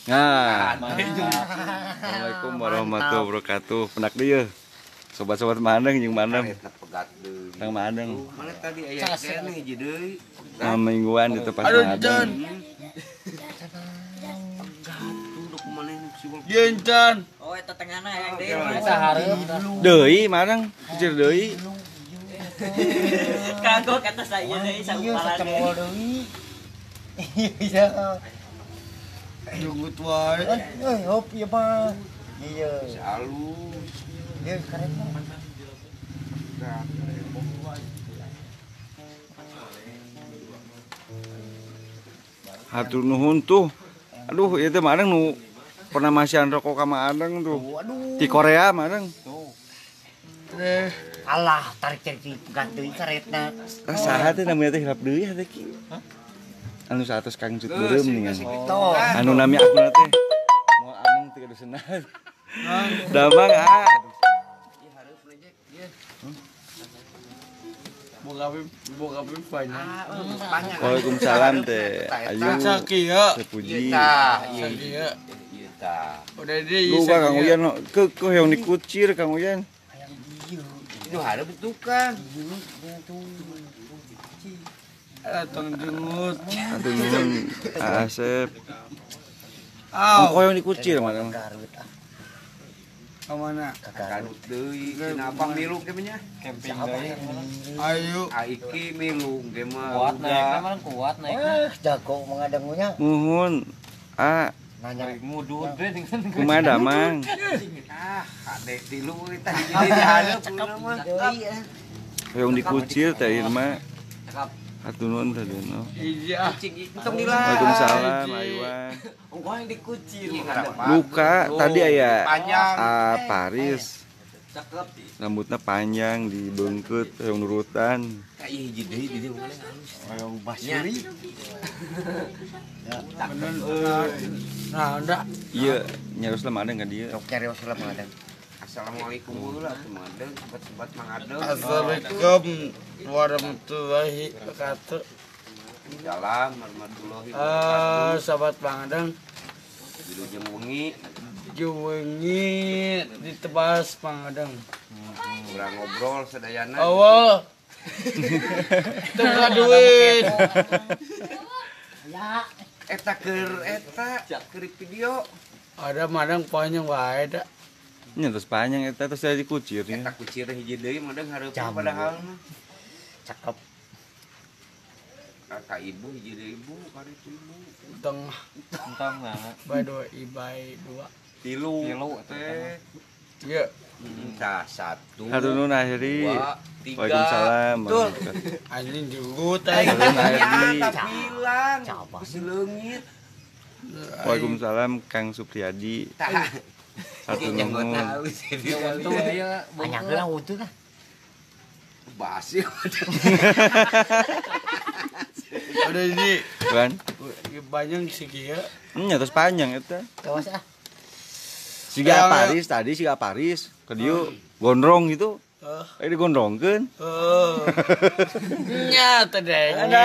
Nah. Assalamualaikum warahmatullahi wabarakatuh. Penak deui sobat-sobat Mandeng jeung Mandeng. Kang Mandeng. Mana tadi aya keneh hiji deui. Mingguan di tempat Mandeng. Gencan. Oh eta tengahna hayang deui. Eta hareup. Deui Mandeng, kucir deui. Kagok eta saya deui saupalan deui. Iya. Junggut wae. Eh, hop ieu mah. Iya. Alus. Ieu keren mah. Hatur nuhun tuh. Aduh, ieu teh Mandeng nu pernah masihan rokok ka Mandeng tuh. Di Korea Mandeng. Alah, tarik-tarik pegat deui karetna. Ah, saha teh namanya teh hilap deui teh ki. Anu 100 Kang Cut beureum nih. Anu nami akunna teh moal ameng teu kaduseunat. Damang ah. Boga banyak. Waalaikumsalam teh. Ayu. Sakieu. Puji. Sakieu. Ieu tah. Udah deui. Lupa Kang Uyan ke hoyong dikucir Kang Uyan. Hayang ieu. Itu hareup tukang. Tong jengut. Hatur nuhun Asep. Oh, hoyong dikucir mah. Ka mana? Ka Garut deui. Kenapa milu ge nya? Camping deui. Ayo. Aiki milu ge mah. Kuat naikna mah kuat naikna. Jago mengadangunya. Muhun. Ah, nanya mudud we dengan kumaha damang. Ah, kadek tilu tah jadi dihareup mah. Hoyong dikucir teh ieu mah. Cakep. Hatur nuhun teh deno. Iya. Entong nila. Waalaikumsalam Aywan. Ongkoh yang dikucir. Luka tadi aya panjang. Paris. Cakep. Rambutnya panjang dibeungkeut hoyong nurutan. Ka ieu hiji deui di dieu mah halus. Hoyong basuri. Nah, udah. Iya, nyarios lah Mandeng ka dieu. Sok nyarios lah Mandeng. Assalamualaikum heula atuh Mandeng, sobat-sobat Mangadeng. Assalamualaikum warahmatullahi wabarakatuh. Salam warahmatullahi wabarakatuh. Sobat Mangadeng. Wilujeng wengi. Wengi ditebas Mangadeng. Urang ngobrol sadayana. Eueuh. Teu duit. Ya. Eta keur eta keur video. Ada Mandeng panjang wae da. Nya terus panjang eta terus jadi kucir nya. Eta kucir hiji deui Mandeng hareup padahal mah. Cakep. Ka ibu hiji deui ibu karitu ibu. Tengah. Tengah. Bae dua ibai dua. Tilu teh. Ieu. Tah satu. Hatur nuhun Akhiri. 2 3. Waalaikumsalam. Anjing jenggut teh. Bilang. Geus leungit. Waalaikumsalam Kang Supriyadi. Hatur nuhun. Banyak lah utuh lah. Basi. Udah ini. Kan? Panjang sih kieu. Nya terus panjang eta. Kawas ah. Siga Paris tadi siga Paris ke dieu gondrong gitu. Eh digondrongkeun. Heeh. Nya teh deh. Ada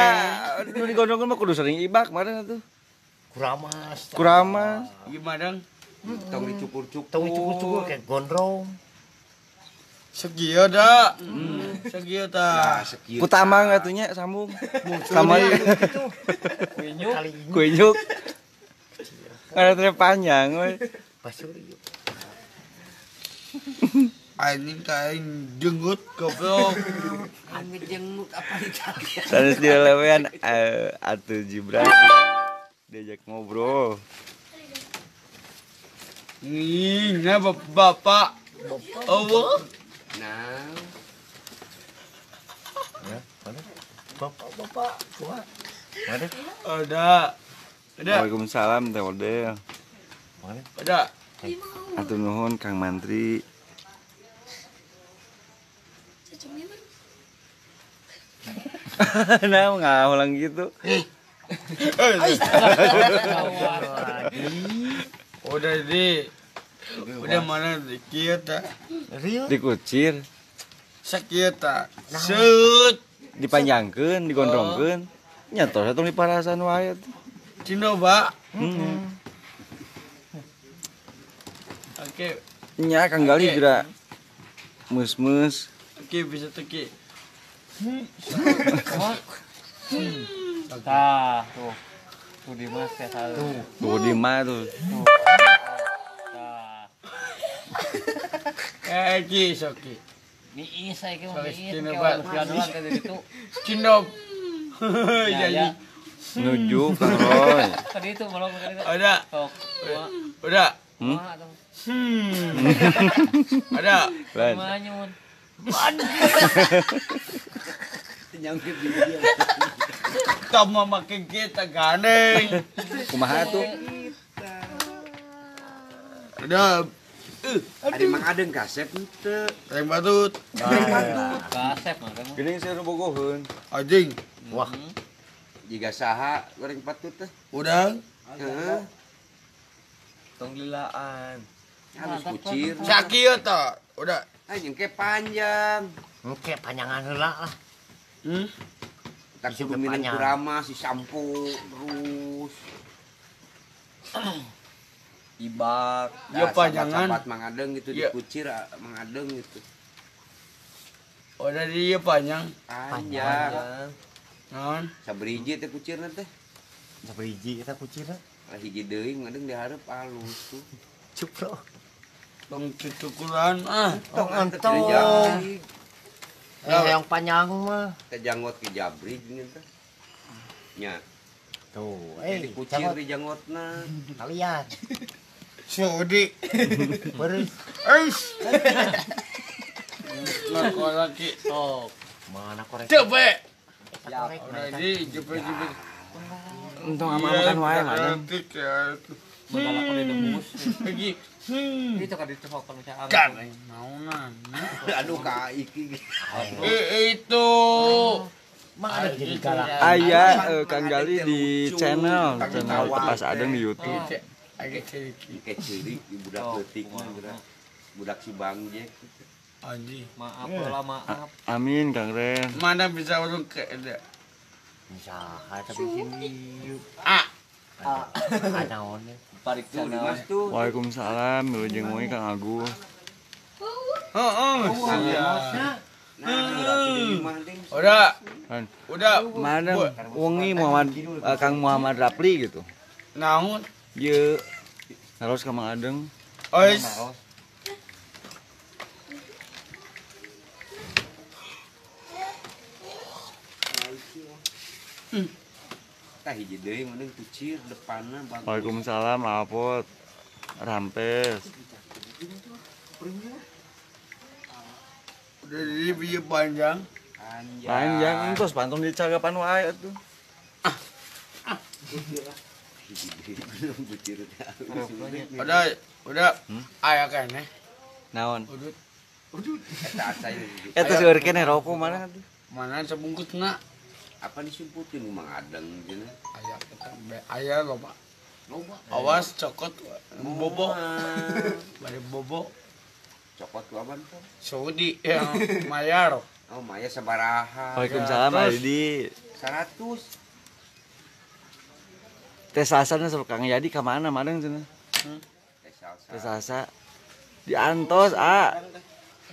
nu digondrongkeun mah kudu sering ibak kemarin atuh. Kuramas. Kuramas. Gimana? Tong dicukur-cukur. Tong dicukur-cukur kayak gondrong. Sekieu da. Sekieu ta. Ku tamang atuh nya sambung. Sama kuinyuk. Kuinyuk. Ngaretna panjang we. Basuri. Anjing kain jenggut goblok. Anjing jenggut apa dicari? Sanes dilelewean atuh Jibran. Diajak ngobrol. Nih, nah bapak. Oh. Nah. Ya, mana? Bapak, wah. Mana? Ada. Ada. Waalaikumsalam Teh Odel. Mana? Ada. Hatur nuhun Kang Mantri. Nah, ngahulang gitu. Udah di. Udah mana kieu ta? Dikucir. Sakieu ta. Seut dipanjangkeun, digondrongkeun. Nya tos atuh diparasan wae. Cinoba. Heeh. Oke. Nya Kang Gali geura mus-mus. Oke bisa teki. Tah, tuh. Tuh Dimas ya tuh. Tuh Dimas tuh. Tah. Ki soki. Miis saya ki mau miis kayak tadi itu. Cindop. Iya. Nuju Kang Roy. Tadi itu belum tadi itu. Ada. Udah. Ada. Manyun. Nyangkut di dia. Kamu make kita gandeng. Kumaha tuh? Ada. Ada Mang Adeng kasep henteu. Reng batut. Kasep mah kamu. Geuning seueur bogoheun. Anjing. Wah. Jiga saha goreng patut teh? Udah. Heeh. Tong lilaan. Halus kucir. Sakieu tah. Udah. Anjing ke panjang. Engke panjangan heula lah. Tak kudu minum kurama si sampo terus. Ibak. Ya panjangan. Sahabat Mang Adeng gitu dikucir Mang Adeng gitu. Udah dia panjang. Panjang. Naon? Sabriji teh kucirna teh. Sabriji eta kucirna. Lah hiji deui Mang Adeng dihareup alus tuh. Cuplo. Tong cucukuran ah. Tong entong. Yang panjang mah. Teh janggot ki jabrig geuning teh. Nya. Tuh, dikucir di janggotna. Kalian. Sudi. Beres. Eis. Ngakorek ki. Sok. Mana korek? Coba. Ya, udah di jepit-jepit. Untung ama makan wae lah. Mengalak oleh debus. Lagi. Itu kan itu kalau misalnya kan naonan. Aduh ka iki. Itu mana jadi galak. Aya Kang Gali di channel Tepas Adeng di YouTube. Agak ceurik. Kayak ceurik di budak leutik mah geura. Budak si Bang Jack. Anjing. Maaf lah maaf. Amin Kang Ren. Mana bisa urung ke ada. Bisa tapi sini. Ah. Naon. Parik tuh Dimas tuh. Waalaikumsalam, wilujeng wengi Kang Agus. Heeh. Udah. Udah. Mana wengi Muhammad Kang Muhammad Rapli gitu. Naon? Ye. Naros ka Mang Adeng. Ois. Tah hiji deui mending kucir depanna bagus. Waalaikumsalam, Apot. Rampes. Udah jadi bieu panjang. Panjang. Panjang entos pantun dicagapan wae atuh. Udah. Aya keneh. Naon? Udut. Udut. Eta asa Eta seueur keneh rokok mana atuh? Mana sebungkusna? Apa disumputin Mang Adeng cenah? Aya eta aya loba. Loba. Awas cokot bobo. Bari bobo. Cokot ku aban tuh? Saudi yang mayar. Oh, mayar sabaraha. Waalaikumsalam Adi. 100. Teh Salsa na Kang Yadi ka mana madeng cenah? Teh Salsa. Teh Salsa. Di antos, ah.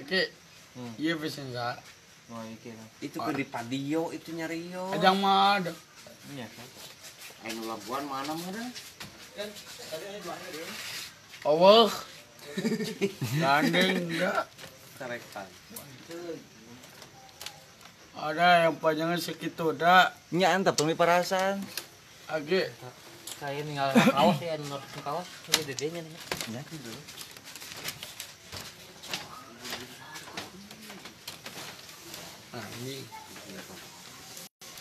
Oke. Ieu pesen sa. Itu ke di Padio itu nyario. Ajang mah ada. Iya kan. Anu Labuan mana mah dah? Allah. Gandeng enggak. Tarekan. Ada yang panjangnya segitu dah. Nya antap tong diparasan. Age. Saya ninggal kaos ya, nurut kaos, ini dedenya nih. Ya gitu. Nah, ini.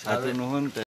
Satu nuhun teh.